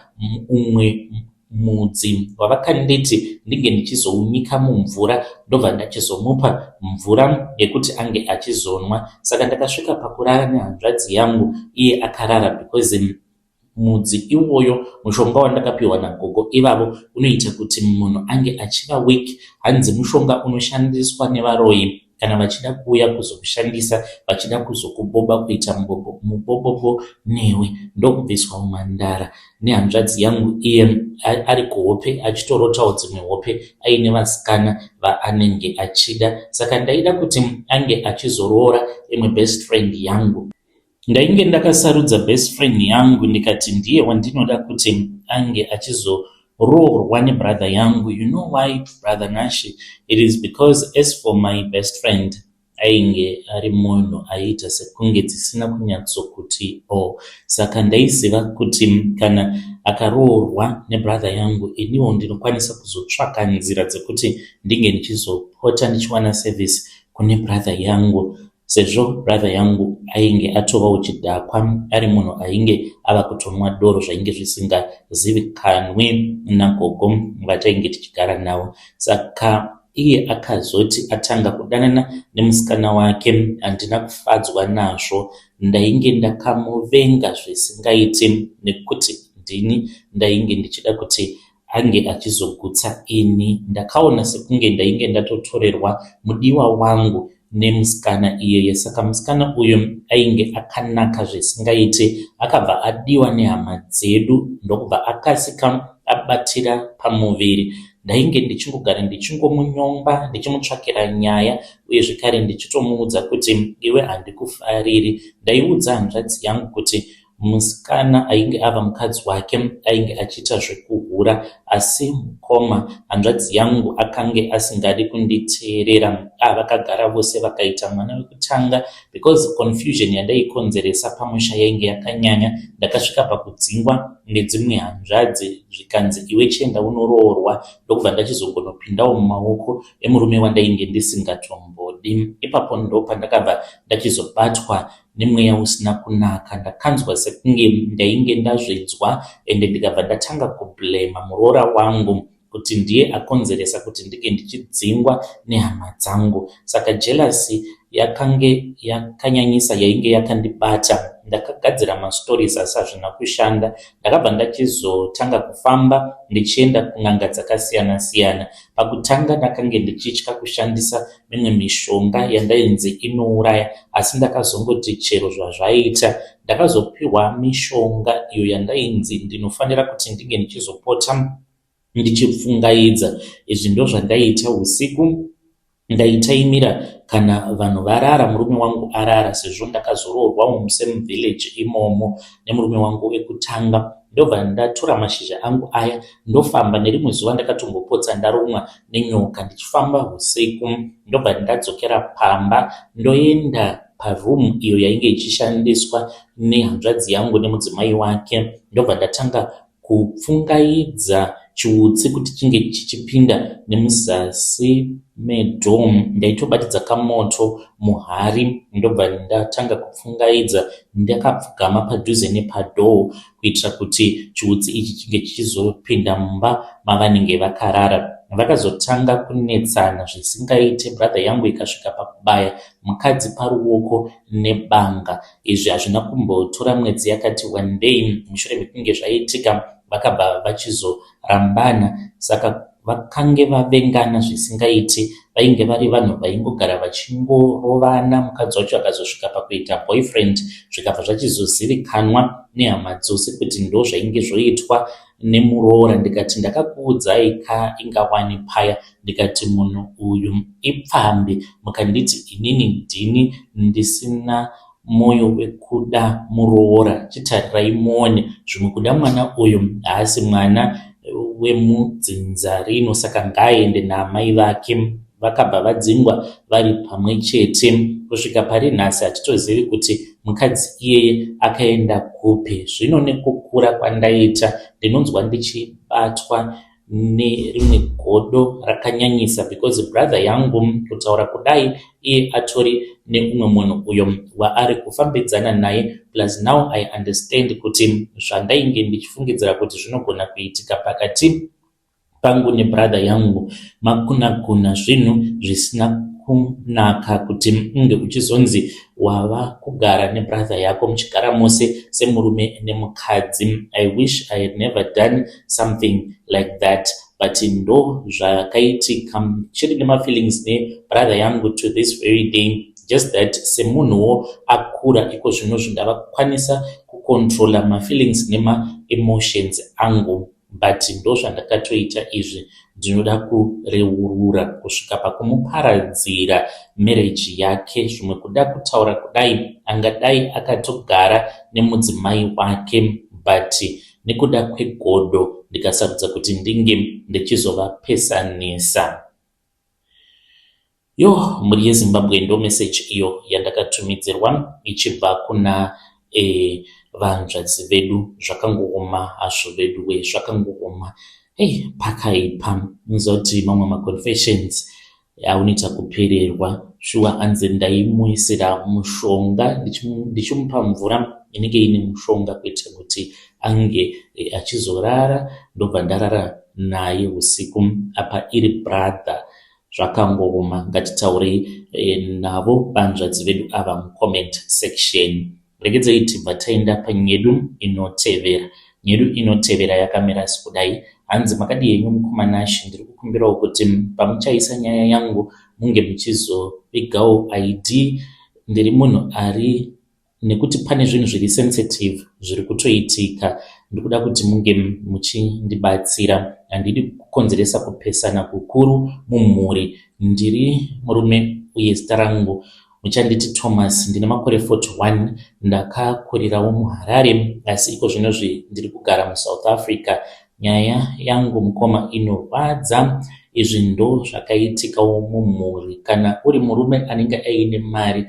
umwe mudzi wavakanditi ndinge ndichizounyika mumvura ndobva ndachizomupa mvura yekuti ange achizonwa. Saka ndakasvika pakurara nehanzvadzi yangu iye akarara because. Mudzi iwoyo mushonga wandakapiwa nagogo ivavo unoita kuti munhu ange achiva weak. Hanzi mushonga unoshandiswa nevaroyi kana vachida kuuya kuzokushandisa vachida kuzokuboba kuita mubobobo newe. Ndokubviswa umhandara nehanzvadzi yangu iye ari kuhope achitorotawo dzimwe hope aine vasikana vaanenge achida. Saka ndaida kuti ange achizoroora imwe best friend yangu. Ndainge ndakasarudza best friend yangu ndikati ndiye wandinoda kuti ange achizoroorwa nebrother yangu. You know why, Brother Nashe? It is because as for my best friend, ainge ari munhu aiita sekunge dzisina kunyatsokuti o. Saka ndaiziva kuti kana akaroorwa nebrother yangu, iniwo ndinokwanisa kuzotsvaka nzira dzekuti ndinge ndichizopota ndichiwana service kune brother yangu, sezvo brother yangu ainge atovawo chidhakwa, ari munhu ainge ava kutonwa doro zvainge zvisingazivikanwi nagogo vatainge tichigara navo. Saka iye akazoti atanga kudanana nemusikana wake, handina kufadzwa nazvo. Ndainge ndakamuvenga zvisingaiti nekuti ndini ndainge ndichida kuti ange achizogutsa ini. Ndakaona sekunge ndainge ndatotorerwa mudiwa wangu nemusikana iyeye. Saka musikana uyu ainge akanaka zvisingaiti, akabva adiwa nehama dzedu, ndokubva akasika abatira pamuviri. Ndainge ndichingogara ndichingomunyomba, ndichimutsvakira nyaya, uye zvekare ndichitomuudza kuti iwe handikufariri. Ndaiudza hanzvadzi yangu kuti musikana ainge ava mukadzi wake ainge achiita zvekuhura, asi mukoma hanzvadzi yangu akange asingadi kunditeerera. Vakagara vose vakaita mwana wekutanga. Because confusion yandaikonzeresa pamusha yainge yakanyanya, ndakasvika pakudzingwa nedzimwe hanzvadzi, zvikanzi iwe chienda unoroorwa. Ndokubva ndachizongonopindawo mumaoko emurume wandainge ndisingatombodi. Ipapo ndo pandakabva ndachizobatwa nemweya usina kunaka. Ndakanzwa sekunge ndainge ndazvidzwa, ende ndikabva ndatanga kublema muroora wangu kuti ndiye akonzeresa kuti ndinge ndichidzingwa nehama dzangu. Saka jealousy yakange yakanyanyisa yainge yakandibata. Ndakagadzira mastories asi hazvina kushanda. Ndakabva ndachizotanga kufamba ndichienda kun'anga dzakasiyana siyana. Pakutanga ndakange ndichitya kushandisa mimwe mishonga yandainzi inouraya, asi ndakazongoti chero zvazvaita. Ndakazopiwa mishonga iyo yandainzi ndinofanira kuti ndinge ndichizopota ndichipfungaidza. Izvi ndo zvandaiita usiku. Ndaitaimira kana vanhu varara, murume wangu arara, sezvo ndakazoroorwawo musame village imomo nemurume wangu wekutanga. Ndobva ndatora mashizha angu aya, ndofamba. Nerimwe zuva ndakatombopotsa ndarumwa nenyoka ndichifamba usiku. Ndobva ndadzokera pamba, ndoenda paroom iyo yainge ichishandiswa nehanzvadzi yangu nemudzimai wake, ndobva ndatanga kupfungaidza chiutsi kuti chinge chichipinda nemuzasi medoor. Ndaitobatidza kamoto muhari, ndobva ndatanga kupfungaidza ndakapfugama padhuze nepadoor kuitira kuti chiutsi ichi chinge chichizopinda mumba mavanenge vakarara. Vakazotanga kunetsana zvisingaite. Brother yangu ikasvika pakubaya mukadzi paruoko nebanga. Izvi hazvina kumbotora mwedzi yakati wandei mushure mekunge zvaitika, vakabva vachizorambana. Saka vakange vavengana zvisingaiti. Vainge vari vanhu vaingogara vachingorovana. Mukadzi wacho akazosvika pakuita boyfriend, zvikabva zvachizozivikanwa nehama dzose kuti ndo zvainge zvoitwa nemuroora. Ndikati ndakakuudzai ka ingawani paya, ndikati munhu uyu ipfambi, mukanditi inini ndini ndisina mwoyo wekuda muroora. Chitarirai muone, zvimwe kuda mwana uyu haasi mwana wemudzinza rino, saka ngaaende naamai vake. Vakabva vadzingwa vari pamwe chete. Kusvika pari nhasi hatitozivi kuti mukadzi iyeye akaenda kupi. Zvino nekukura kwandaita, ndinonzwa ndichibatwa nerimwe godo rakanyanyisa because brother yangu, kutaura kudai, iye atori neumwe munhu uyo waari kufambidzana naye. Plus now I understand kuti zvandainge ndichifungidzira kuti zvinogona kuitika pakati pangu nebrother yangu makunakuna, zvinhu zvisina. kunaka kuti unge uchizonzi wava kugara nebrother yako muchigara mose semurume nemukadzi. I wish I had never done something like that but ndo zvakaitika. Chiri nemafeelings nebrother yangu to this very day, just that semunhuwo akura iko zvinozvi ndava kukwanisa kucontrola mafeelings nemaemotions angu, but ndo zvandakatoita izvi. Ndinoda kureurura kusvika pakumuparadzira marriage yake. Zvimwe kuda kutaura kudai angadai akatogara nemudzimai wake, but nekuda kwegodo ndikasarudza kuti ndinge ndichizovapesanisa. Yo, mhuri yeZimbabwe, ndo meseji iyo yandakatumidzirwa ichibva kuna vanzvadzi vedu. Zvakangooma hazvo vedu we, zvakangooma. Ei, pakaipa. Unoziva kuti mamwe maconfessions aunoita kupererwa shuwa. Anzi ndaimuisira mushonga, ndichimupa mvura inenge ine mushonga kuitira kuti ange achizorara, ndobva ndarara naye usiku, apa iri brother. Zvakangooma. Ngatitaurei navo vanzvadzi vedu ava mucomment section. Regedzei tibva taenda panyedu inotevera. Nyedu inotevera yakamira sekudai. Hanzi, makadii henyu mukoma Nashe? Ndiri kukumbirawo kuti pamuchaisa nyaya yangu munge muchizovigawo ID. Ndiri munhu ari nekuti pane zvinhu zviri sensitive zviri kutoitika. Ndikuda kuti munge muchindibatsira. Handidi kukonzeresa kupesana kukuru mumhuri. Ndiri murume uye zita rangu muchanditi Thomas. Ndine makore 41. Ndakakurirawo muHarare, asi iko zvinozvi ndiri kugara muSouth Africa. Nyaya yangu, mukoma, inorwadza. Izvi ndo zvakaitikawo mumhuri. Kana uri murume anenge aine mari,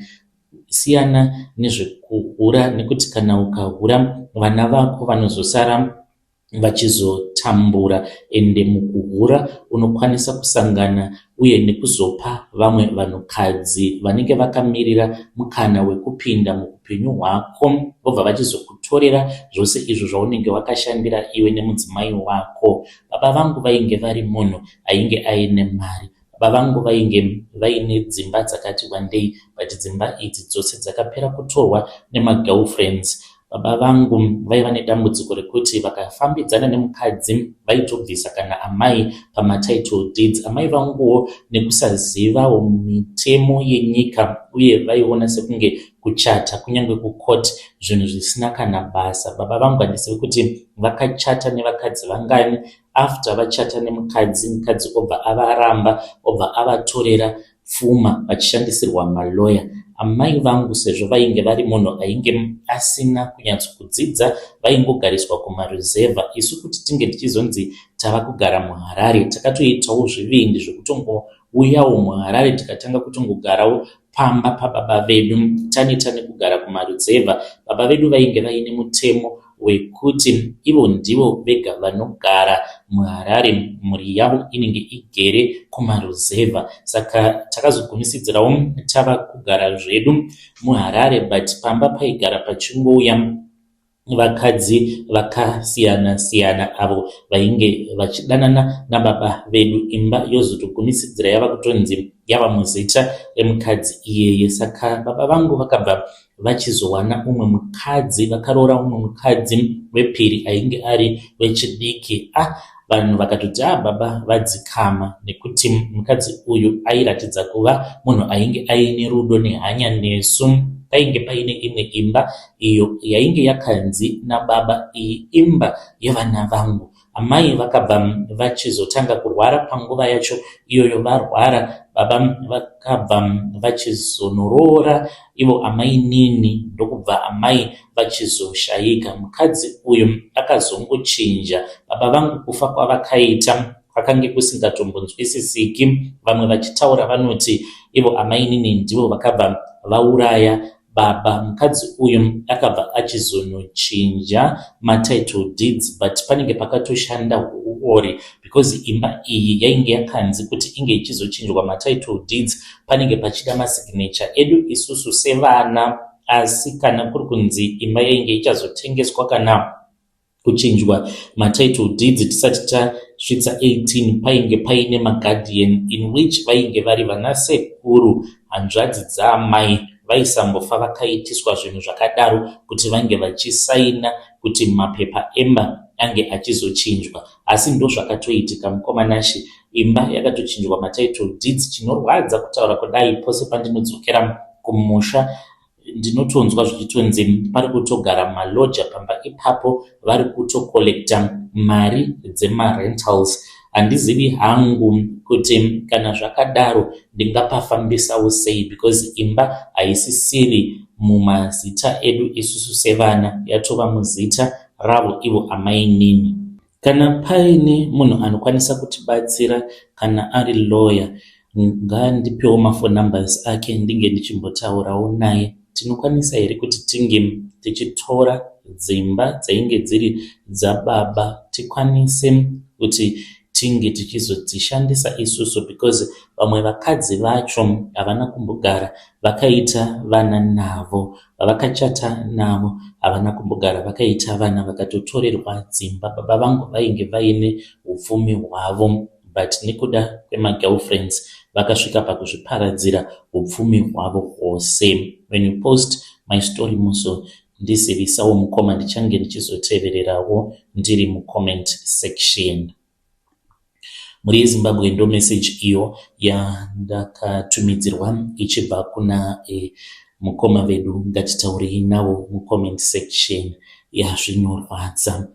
siyana nezvekuhura, nekuti kana ukahura vana vako vanozosara vachizotambura. Ende mukuhura unokwanisa kusangana uye nekuzopa vamwe vanhukadzi vanenge vakamirira mukana wekupinda muupenyu hwako, vobva vachizokutorera zvose izvo zvaunenge wakashandira iwe nemudzimai wako. Baba vangu vainge vari munhu ainge aine mari. Baba vangu vainge vaine dzimba dzakati wandei, but dzimba idzi dzose dzakapera kutorwa nemagirlfriends. Baba vangu vaiva nedambudziko rekuti vakafambidzana nemukadzi vaitobvisa kana amai pamatitle deeds. Amai vanguwo nekusazivawo mitemo yenyika uye vaiona sekunge kuchata kunyange kucourt zvinhu zvisina kana basa. Baba vangu handizivi kuti vakachata nevakadzi vangani. After vachata nemukadzi, mukadzi obva avaramba, obva avatorera pfuma vachishandisirwa maloya. Amai vangu, sezvo vainge vari munhu ainge asina kunyatsokudzidza, vaingogariswa kumaruzevha. Isu kuti tinge tichizonzi tava kugara muHarare, takatoitawo zvivindi zvekutongouyawo muHarare, tikatanga kutongogarawo pamba pababa vedu, taneta nekugara kumaruzevha. Baba vedu vainge vaine mutemo wekuti ivo ndivo vega vanogara muHarare, mhuri yavo inenge igere kumaruzevha. Saka takazogumisidzirawo tava kugara zvedu muHarare, but pamba paigara pachingouya vakadzi vakasiyana siyana avo vainge vachidanana nababa vedu. Imba yozotogumisidzira yava kutonzi yava muzita remukadzi iyeye. Saka baba vangu vakabva vachizowana umwe mukadzi, vakaroora umwe mukadzi wepiri ainge ari wechidiki. Ah, vanhu vakatoti, ah, baba vadzikama, nekuti mukadzi uyu airatidza kuva munhu ainge aine rudo nehanya nesu. Painge paine imwe imba iyo yainge yakanzi nababa, iyi imba yevana vangu. Amai vakabva vachizotanga kurwara panguva yacho iyoyo. Varwara, baba vakabva vachizonoroora ivo amainini, ndokubva amai vachizoshayika. Mukadzi uyu akazongochinja. Baba vangu kufa kwavakaita kwakange kusingatombonzwisisiki. Vamwe vachitaura vanoti ivo amainini ndivo vakabva vauraya baba. Mukadzi uyu akabva achizonochinja matitle deeds, but panenge pakatoshanda uori, because imba iyi yainge yakanzi kuti inge ichizochinjwa matitle deeds panenge pachida masignature edu isusu sevana. Asi kana kuri kunzi imba yainge ichazotengeswa kana kuchinjwa matitle deeds tisati Svitsa 18 painge paine maguardian, in which vainge vari vanasekuru, hanzvadzi dzaamai. Vaisambofa vakaitiswa zvinhu zvakadaro kuti vange vachisaina kuti mapepa emba ange achizochinjwa, asi ndozvakatoitika, mukoma Nashe. Imba yakatochinjwa matitle deeds. Chinorwadza kutaura kudai, pose pandinodzokera kumusha ndinotonzwa zvichitonzi pari kutogara maloja pamba ipapo, vari kutocollecta mari dzemarentals. Handizivi hangu kuti kana zvakadaro ndingapafambisawo sei, because imba haisisiri mumazita edu isusu sevana, yatova muzita ravo ivo amainini. Kana paine munhu anokwanisa kutibatsira, kana ari lawyer, ngaandipewo maphone numbers ake ndinge ndichimbotaurawo naye. Tinokwanisa here kuti tinge tichitora dzimba dzainge dziri dzababa, tikwanise kuti tinge tichizodzishandisa isusu? Because vamwe vakadzi vacho havana kumbogara vakaita vana navo, vavakachata navo havana kumbogara vakaita vana, vakatotorerwa dzimba. Baba vangu vainge vaine upfumi hwavo, but nekuda kwemagirlfriends vakasvika pakuzviparadzira upfumi hwavo hwose. When you post my story, muso ndizivisawo mukoma, ndichange ndichizotevererawo ndiri mucomment section. Mhuri yeZimbabwe, ndo message iyo yandakatumidzirwa ichibva kuna mukoma vedu. Ngatitaurei navo mucomment section. Yazvinorwadza,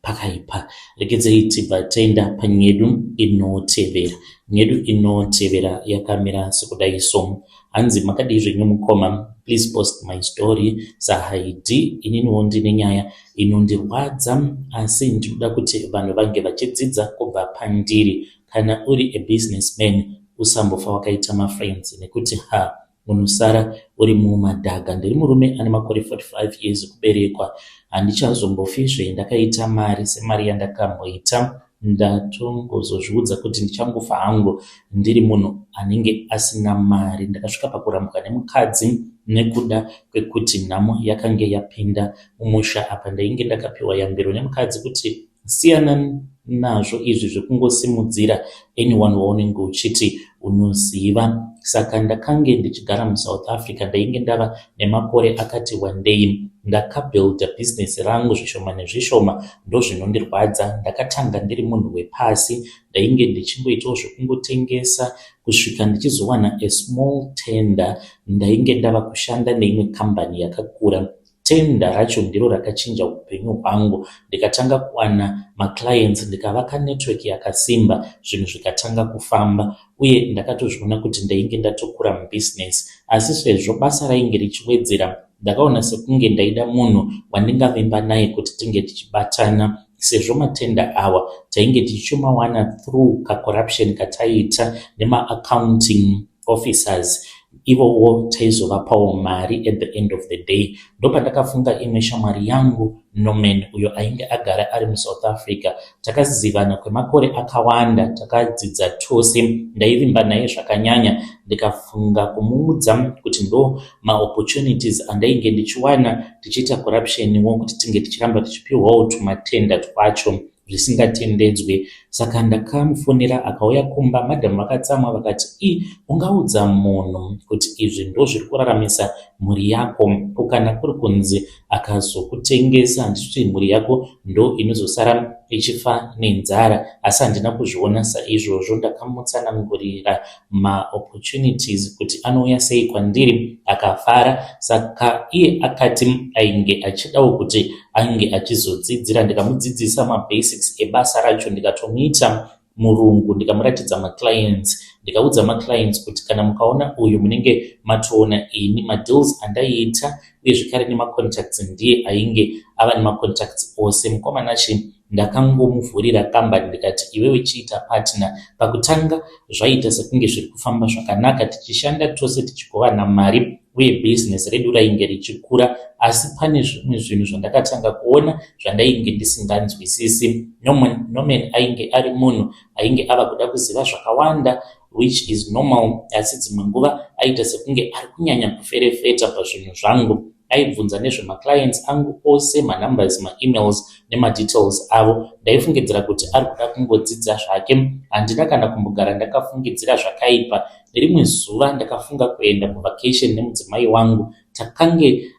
pakaipa. Regedzei tibva taenda panyedu inotevera. Nyedu inotevera yakamira sekudai so. Hanzi, "Makadii zvenyu mukoma? Please post my story sahaidi. Ininiwo ndine nyaya inondirwadza, asi ndinoda kuti vanhu vange vachidzidza kubva pandiri. Kana uri abusinessman, usambofa wakaita mafriends, nekuti ha, unosara uri mumadhaga. Ndiri murume ane makore 45 years ekuberekwa. Handichazombofizve ndakaita mari semari yandakamboita. Ndatongozozviudza kuti ndichangofa hangu ndiri munhu anenge asina mari. Ndakasvika pakurambwa nemukadzi nekuda kwekuti nhamo yakange yapinda mumusha. Apa ndainge ndakapiwa yambiro nemukadzi kuti siyana nazvo izvi zvekungosimudzira anyone waunenge uchiti unoziva. Saka ndakange ndichigara muSouth Africa. Ndainge ndava nemakore akati wandei. Ndakabuilda bhizinesi rangu zvishoma nezvishoma. Ndozvinondirwadza, ndakatanga ndiri munhu wepasi, ndainge ndichingoitawo zvekungotengesa kusvika ndichizowana a small tender. Ndainge ndava kushanda neimwe kambani yakakura. Tender racho ndiro rakachinja upenyu hwangu. Ndikatanga kuwana maclients, ndikavaka network yakasimba, zvinhu zvikatanga kufamba, uye ndakatozviona kuti ndainge ndatokura mubhizinesi. Asi sezvo basa rainge richiwedzera, ndakaona sekunge ndaida munhu wandingavimba naye kuti tinge tichibatana, sezvo matender awa tainge tichimawana through kacorruption kataiita nemaaccounting officers. Ivowo taizovapawo mari at the end of the day. Ndopandakafunga imwe shamwari yangu, Norman, uyo ainge agara ari muSouth Africa. Takazivana kwemakore akawanda, takadzidza tose, ndaivimba naye zvakanyanya. Ndikafunga kumuudza kuti ndo maopportunities andainge ndichiwana tichiita corruptionwo, kuti tinge tichiramba tichipiwawo tumatender twacho zvisingatendedzwe. Saka ndakamufonera, akauya kumba. Madhamu vakatsamwa, vakati, 'I, ungaudza munhu kuti izvi ndo zviri kuraramisa mhuri yako? Ko kana kuri kunzi akazokutengesa, handiti mhuri yako ndo inozosara ichifa nenzara?' Asi handina kuzviona saizvozvo. Ndakamutsanangurira maopportunities kuti anouya sei kwandiri, akafara. Saka iye akati ainge achidawo kuti ange achizodzidzira. Ndikamudzidzisa mabasics ebasa racho, ndikatomuita murungu, ndikamuratidza maclients, ndikaudza maclients kuti kana mukaona uyu, munenge matoona ini. Madeals andaiita uye zvekare nemacontacts, ndiye ainge ava nemacontacts ose. Mukoma Nashe, ndakangomuvhurira kambani, ndikati, 'Iwewe chiita partner.' Pakutanga zvaita sekunge zviri kufamba zvakanaka, tichishanda tose, tichigovana mari, uye bhizinesi redu rainge richikura. Asi pane zvimwe zvinhu zvandakatanga kuona zvandainge ndisinganzwisisi. Norman ainge ari munhu ainge ava kuda kuziva zvakawanda, which is normal, asi dzimwe nguva aita sekunge ari kunyanya kuferefeta pazvinhu zvangu. Aibvunza nezvemaclients angu ose, manumbers, maemails nemadetails avo. Ndaifungidzira kuti ari kuda kungodzidza zvake. Handina kana kumbogara ndakafungidzira zvakaipa. Nerimwe zuva ndakafunga kuenda kuvacation nemudzimai wangu. Takange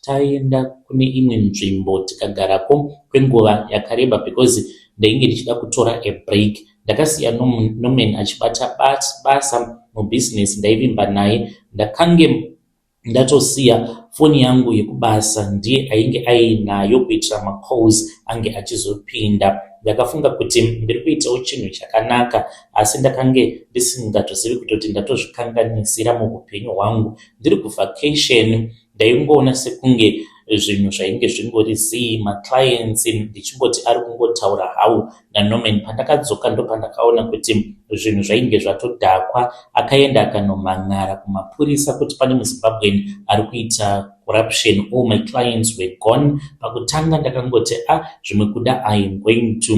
taenda kune imwe nzvimbo tikagarako kwenguva yakareba because ndainge ndichida kutora a break. Ndakasiya Norman achibata basa mubhizinesi, ndaivimba naye. Ndakange ndatosiya foni yangu yekubasa, ndiye ainge ainayo kuitira macalls ange achizopinda. Ndakafunga kuti ndiri kuitawo chinhu chakanaka, asi ndakange ndisingatozivi kutoti ndatozvikanganisira muupenyu hwangu. Ndiri kuvacation ndaingoona sekunge zvinhu zvainge zvingori zii, maclients ndichingoti ari kungotaura hawo naNorman. Pandakadzoka ndopandakaona kuti zvinhu zvainge zvatodhakwa. Akaenda akanomhan'ara kumapurisa kuti pane muZimbabwean ari kuita corruption. All my clients were gone. Pakutanga ndakangoti, "A ah, zvimwe kuda I am going to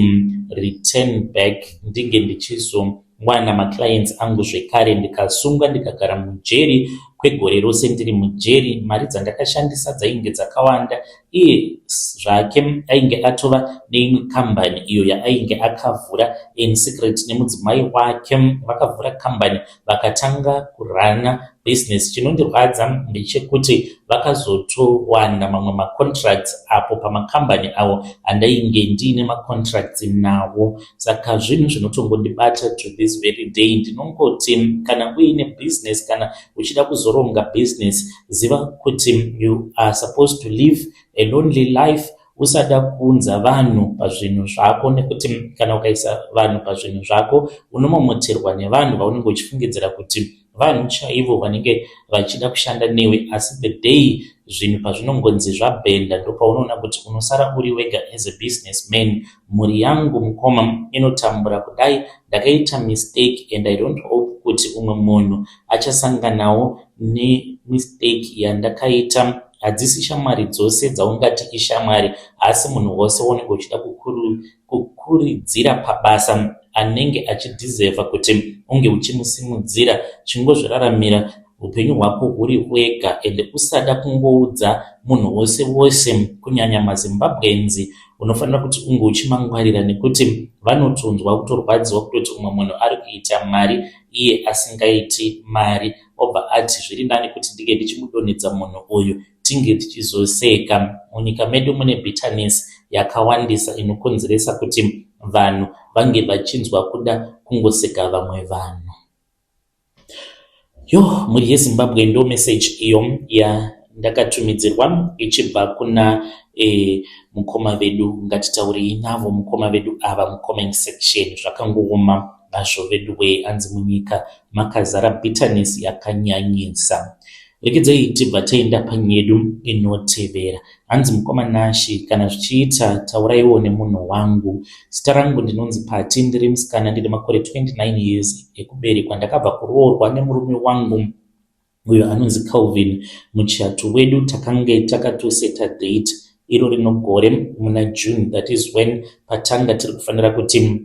return back, ndinge ndichizowana maclients angu zvekare." Ndikasungwa, ndikagara mujeri kwegore rose. Ndiri mujeri, mari dzandakashandisa dzainge dzakawanda. Iye zvake ainge atova neimwe kambani iyo yaainge akavhura in secret nemudzimai wake. Vakavhura kambani, vakatanga kurana business. Chinondirwadza ndechekuti vakazotowana mamwe macontracts apo pamakambani avo andainge ndiine macontracts nawo. Saka zvinhu zvinotongondibata to this very day. Ndinongoti kana uine business, kana uchida kuzoronga business, ziva kuti you are supposed to live a lonely life. Usada kuunza vanhu pazvinhu zvako, nekuti kana ukaisa vanhu pazvinhu zvako, unomomoterwa nevanhu vaunenge uchifungidzira kuti vanhu chaivo vanenge vachida kushanda newe. Asi the day zvinhu pazvinongonzi zvabhenda, ndopaunoona kuti unosara uri wega as a business man. Mhuri yangu, mukoma, inotambura kudai. Ndakaita mistake and I don't hope kuti umwe munhu achasanganawo nemistake yandakaita. Hadzisi shamwari dzose dzaungati ishamwari. Asi munhu wose waunenge uchida kukuridzira pabasa anenge achideserva kuti unge uchimusimudzira. Chingozviraramira upenyu hwako huri wega ende usada kungoudza munhu wose wose, kunyanya maZimbabweans. Unofanira kuti unge uchimangwarira, nekuti vanotonzwa kutorwadziwa kutoti umwe munhu ari kuita mari iye asingaiti mari, obva ati zviri nani kuti ndinge ndichimudonhedza munhu uyu, tinge tichizoseka. Munyika medu mune bitterness yakawandisa inokonzeresa kuti vanhu vange vachinzwa kuda kungoseka vamwe vanhu. Yo, mhuri yeZimbabwe, ndo message iyo yandakatumidzirwa ichibva kuna mukoma vedu. Ngatitaurei navo mukoma vedu ava mucomment section. Zvakangooma hazvo vedu wee. Anzi munyika makazara bitterness yakanyanyisa. Rekedzai tibva taenda panyedu inotevera. Hanzi, "Mukoma Nashi, kana zvichiita tauraiwo nemunhu wangu. Zita rangu ndinonzi Pati, ndiri musikana, ndine makore 29 years ekuberekwa. Ndakabva kuroorwa nemurume wangu uyo anonzi Calvin. Muchato wedu takange takatoseta date iro rino gore muna June. That is when patanga tiri kufanira kuti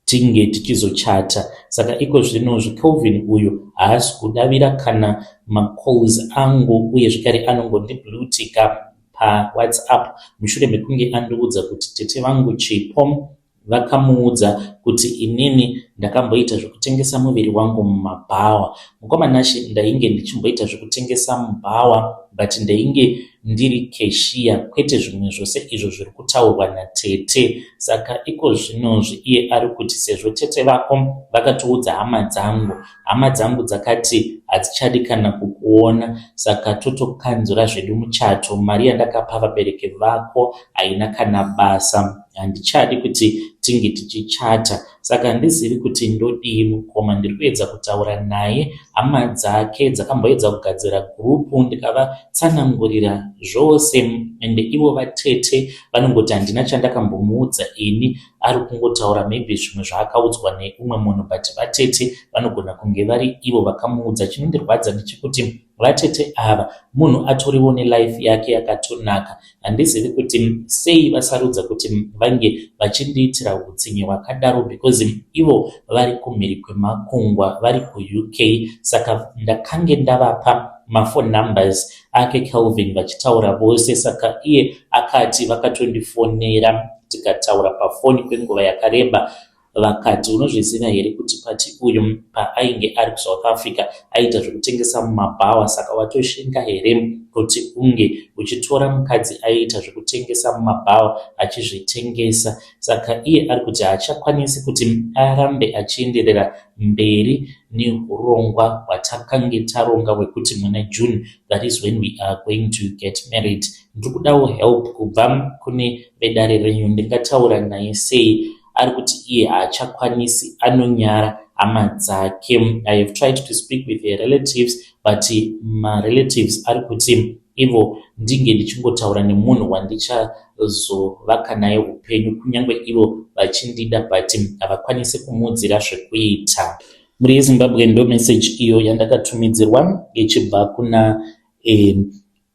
tinge tichizochata. Saka iko zvinozvi Calvin uyu haasi kudavira kana macalls angu, uye zvekare anongondiblueticka paWhatsApp mushure mekunge andiudza kuti tete vangu Chipo vakamuudza kuti inini ndakamboita zvekutengesa muviri wangu mumabhawa. Mukoma Nashe, ndainge ndichimboita zvekutengesa mubhawa, but ndainge ndiri cashier, kwete zvimwe zvose izvo zviri kutaurwa natete. Saka iko zvinozvi iye ari kuti sezvo tete vako vakatoudza hama dzangu, hama dzangu dzakati hadzichadi kana kukuona, saka totokanzura zvedu muchato. Mari yandakapa vabereki vako haina kana basa. Handichadi kuti tinge tichichata. Saka handizivi kuti ndodii, mukoma. Ndiri kuedza kutaura naye. Hama dzake dzakamboedza kugadzira gurupu, ndikavatsanangurira zvose, ende ivo vatete vanongoti handina chandakambomuudza ini, ari kungotaura maybe zvimwe zvaakaudzwa neumwe munhu, but vatete vanogona kunge vari ivo vakamuudza. Chinondirwadza ndechekuti vatete ava munhu atoriwo nelife yake yakatonaka. Handizivi kuti sei vasarudza kuti vange vachindiitira utsinye hwakadaro, because ivo vari kumhiri kwemakungwa, vari kuUK. Saka ndakange ndavapa maphone numbers ake Kelvin vachitaura vose. Saka iye akati vakatondifonera tikataura pafoni kwenguva yakareba. Vakati unozviziva here kuti Pati uyu paainge ari kuSouth Africa aiita zvekutengesa mumabhawa saka watoshinga here kuti unge uchitora mukadzi aiita zvekutengesa mumabhawa achizvitengesa. Saka iye ari kuti haachakwanisi kuti arambe achienderera mberi nehurongwa hwatakange taronga hwekuti muna June that is when we are going to get married. Ndiri kudawo help kubva kune vedare renyu ndingataura naye sei ari kuti iye haachakwanisi anonyara hama dzake. I have tried to speak with her relatives but marelatives ari kuti ivo ndinge ndichingotaura nemunhu wandichazovaka naye upenyu kunyange ivo vachindida but havakwanisi kumuudzira zvekuita. Mhuri yeZimbabwe ndo message iyo yandakatumidzirwa ichibva kuna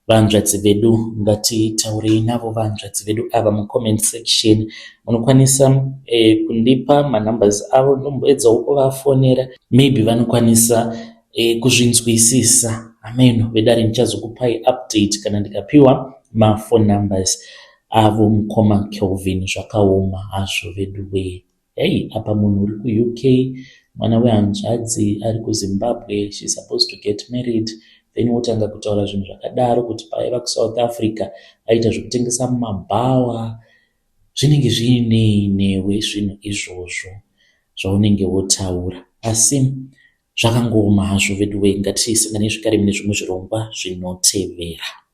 vanzvadzi vedu. Ngatitaurei navo vanzvadzi vedu ava mucomment section. Munokwanisa kundipa manumbers avo ndomboedzawo kuvafonera maybe vanokwanisa kuzvinzwisisa. Ameno vedare ndichazokupai update kana ndikapiwa maphone numbers avo mukoma Kelvin. Zvakaoma hazvo vedu wee. Hei apa munhu uri kuUK mwana wehanzvadzi ari kuZimbabwe she is supposed to get married then wotanga kutaura zvinhu zvakadaro kuti paaiva kuSouth Africa aita zvekutengesa mumabhawa. Zvinenge zviinei newe zvinhu izvozvo zvaunenge wotaura asi zvakangooma hazvo vedu wee. Ngatisanganei zvekare mune zvimwe zvirongwa zvinotevera.